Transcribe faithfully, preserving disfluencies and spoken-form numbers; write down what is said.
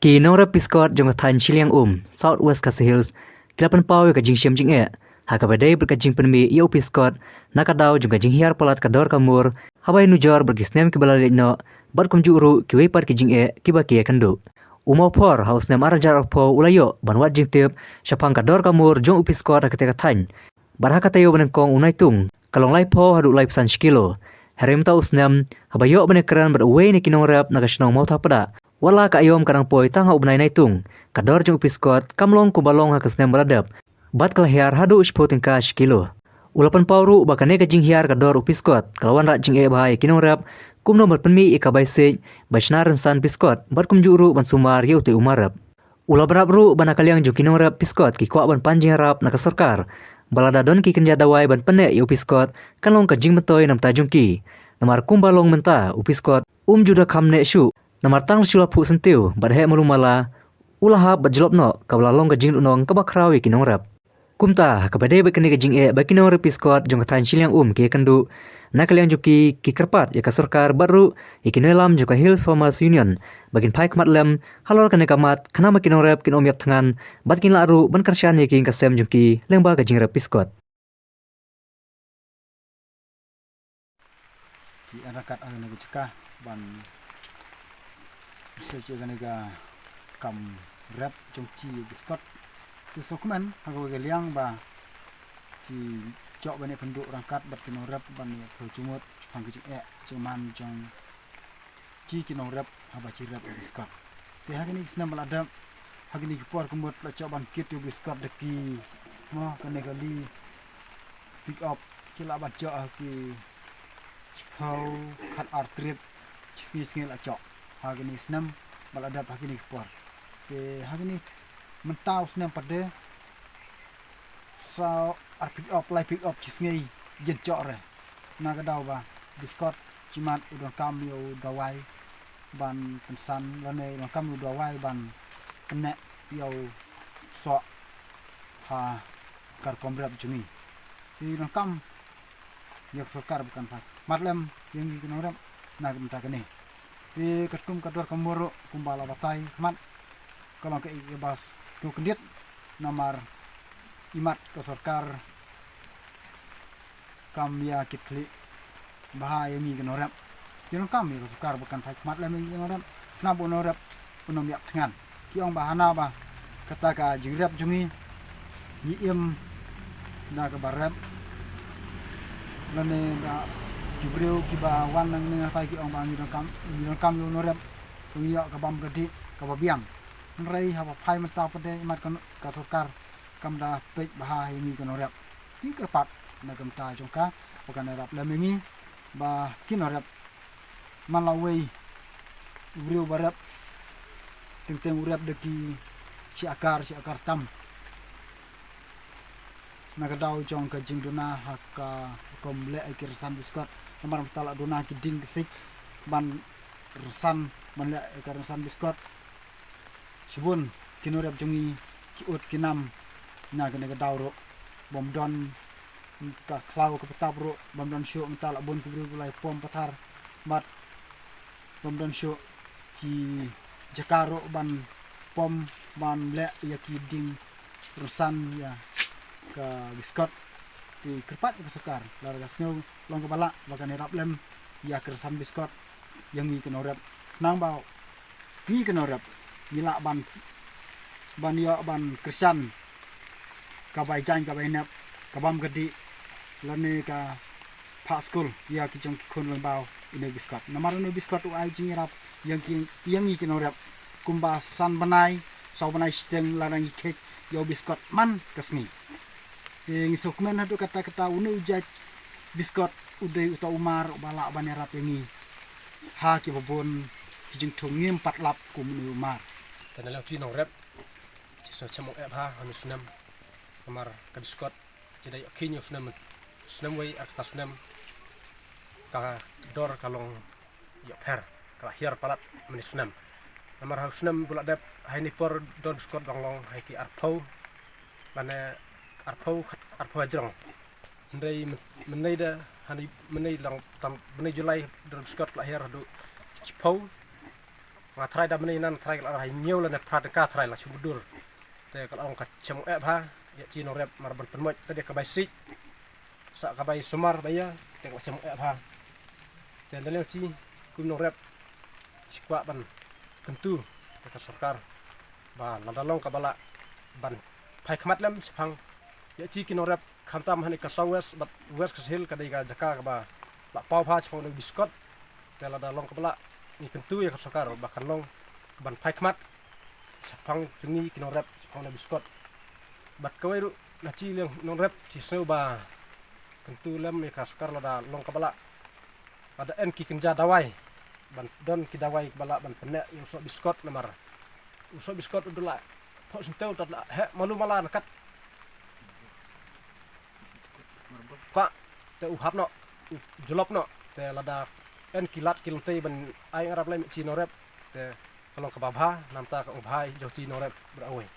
Ki nongrep piskot jong ka thaiñ Shilliang Um, South West Khasi Hills, ki la pynpaw ïa ka jingshem jingeh ha kaba dei bad ka jingpynmih ïa u piskot na ka daw jong ka jinghiar palat ka dor ka mur, haba ïanujor bad ki snem kiba la leit noh, bad kumjuh ruh kiwei pat ki jingeh kiba ki ïakynduh. U Mawphor ha u snem ar hajar arphew u la ïoh ban wad jingtip shaphang ka dor ka mur jong u piskot ha katei ka thaiñ. Bad ha ka taïew ba nyngkong u Naitung ka long laiphew haduh laiphew san shi kilo. Hynrei mynta u snem, haba ïoh ban ïakren bad uwei na ki nongrep na ka shnong Mawthaw Pdah, wat la ka aïom ka dang poi tang ha u bnai Naitung, ka dor jong u piskot kam long kumba long ha ka snem ba la dep, bad ka la hiar haduh shiphew tyngka shi kilo. U la pynpaw ruh ba kane ka jinghiar ka dor u piskot ka la wanrah jingeh bha ïa ki nongrep, kumno ban pynmih ïa ka bai siej, bai shna rynsan piskot, bad kumjuh ruh ban sumar ïa utei u marep. U la bynrap ruh ba na ka liang jong ki nongrep piskot ki kwah ban pan jingïarap na ka sorkar, ba lada don ki kynja dawai ban pynneh ïa u piskot, kan long ka jingmyntoi na bynta jong ki. Namar kumba long mynta, u piskot um ju da kham neh shuh, namar tang shu la phuh syntiew bad heh malu mala, u la hap bad jlop noh, kaba la long ka jingduhnong kaba khraw ïa ki nongrep. Kumta, ha kaba dei bad kane ka jingeh ba ki nongrep piskot jong ka thaiñ Shilliang Um ki ïakynduh, na ka liang jong ki, ki kyrpad ïa ka sorkar bad ruh ïa ki nongïalam jong ka Hills Farmers Union ba kin phai khmat lem halor kane ka mat, khnang ba ki nongrep kin ym ïap thngan, bad kin lah ruh ban kyrshan ïa ki ïing ka sem jong ki lyngba ka jingrep piskot. Ki ïa ryngkat ha kane ka jaka ban research ïa kane ka kam rep jong ki ïa u biskot. Te sngewkmen ha kawei ka liang ba ki ïoh ban ïakynduh ryngkat bad ki nongrep ban ïa pynjumut shaphang ka jingeh jingman jong ki, ki nongrep haba ki rep ïa u biskot. Te ha kine ki snem ba la dep, ha kine ki por ka mut la ïoh ban kit ïa u biskot da ki, mo, kane ka li pick up, ki lah ban ïoh ha ki shiphew khat ar trip shi sngi shi sngi la ïoh ha kine ki snem ba la dep ha kine ki por. Te ha kine mynta u snem pat de, saw ar pick up, lai pick up shi sngi ïa u ïoh re. Na ka daw ba biskot shimet u donkam ïa u dawai ban pynsan lane u donkam ïa u dawai ban pynneh ïa u soh ha ka rukom rep jong ngi. Te u donkam ïa ka sorkar ba kan phai khmat lem ïa ngi ki nongrep na ka bynta kane. Te katkum ka dor ka mur ruh kumba la batai khmat, ka long kaei kaba sngewkyndit namar imat ka sorkar kam ïa kit khlieh bha ïa ngi ki nongrep. Te u donkam ïa ka sorkar ba kan phai khmat lem ïa ngi ki nongrep, khnang ba u nongrep un ym ïap thngan. Ki ong ba hana ba kata ka jingrep jong ngi, ngi im da kaba rep. Lane da ki briew kiba wan nangne hatai ki ong ba ngi donkam, ngi donkam ïa u nongrep, ngi ïoh ka bam ka dih kaba biang. Hynrei haba phai mynta pat de imat ka, ka sorkar kam da peit bha ïa ngi ki nongrep. Ki kyrpad na ka bynta jong ka ba kan ïarap lem ïa ngi ba ki nongrep, man la uwei u briew ba rep, teng teng u rep da ki shi akar, shi akar tam. Na ka daw jong ka jingduna ha ka rukom leh ïa ki rynsan biskot, namar mynta la duna ki dieng ki siej ban rynsan, ban leh ïa ka rynsan biskot. Shibun ki nongrep jong ngi ki ud ki nam na kane ka daw ruh, bym don ka khlaw ka btap ruh, bym don shuh, mynta la bun ki briew ba la pom pathar, bad bym don shuh ki jaka ruh ban pom ban leh ïa ki dieng rynsan ïa ka biskot. Te kyrpad ïa ka sorkar, lada ka sngew long kaba lah, ba kan ïarap lem ïa ka rynsan biskot ïa ngi ki nongrep, khnang ba ngi ki nongrep ngi lah ban, ban ïoh ban kyrshan ka bai jaiñ ka bai nep, ka bam ka dih, lane ka phah skul ïa ki jong ki khun lyngba une u biskot. Namar une u biskot u ai jingïarap ïa ngi, ïa ngi ki nongrep kumba san bnai, saw bnai shiteng lada ngi kheit ïa u biskot man ka sngi. Te ngi sngewkmen haduh katta katta une u jait biskot u dei uta u mar uba lah ban ïarap ïa ngi ha kiba bun ki jingthung, ngim pat lap kum une u mar. Te na liang ki nongrep, ki sngewsih ong eh bha ha une u snem, namar ka biskot ki da ïoh kheiñ ïa u snem, snem wei ar kata snem ka dor ka long ïoh pher, ka la hiar palat mynne u snem. Namar ha u snem ba la dep, ha ine i por dor biskot dang long ha ki arphew lane arphew khat, arphew hajrong. Hynrei myn-, mynne da, ha ine mynne long tam, mynne July dor biskot ka la hiar haduh shiphew Nga trai da mane nan trai ka la hai ñiew lane phra tyngka trai la shu mutdur. Te ka la ong ka chem eh bha, ïa chi nongrep mar ban pynmoit te dei ka bai sik. Sa ka bai sumar ba ïa, te ka la chem eh bha. Te da leng chi kum nongrep chi kwah ban kyntu ïa ka sorkar ba lada long kaba lah ban phai khmat lem shaphang ïa chi ki nongrep khamtam hani ka South West bad West Khasi Hills ka dei ka jaka kaba la paw bha shaphang nong biskot. Te lada long kaba lah ngi kyntu ïa ka sorkar ba kan long ban phai khmat shaphang jong ngi ki nongrep shaphang nong biskot. Bad kawei ruh na chi liang nongrep chi sngew ba kyntu lem ïa ka sorkar lada long kaba lah. Lada en ki kynja dawai ban don ki dawai ba lah ban pyneh ïa u soh biskot namar u soh biskot u dula pok sente u tat lah heh malu mala nakat. Ka te u hap noh, u julop noh. Te lada en ki lad ki lynti ban ai ngarap lem chi nongrep te ka long kaba bha namta ka ong bha jong chi nongrep bra wei.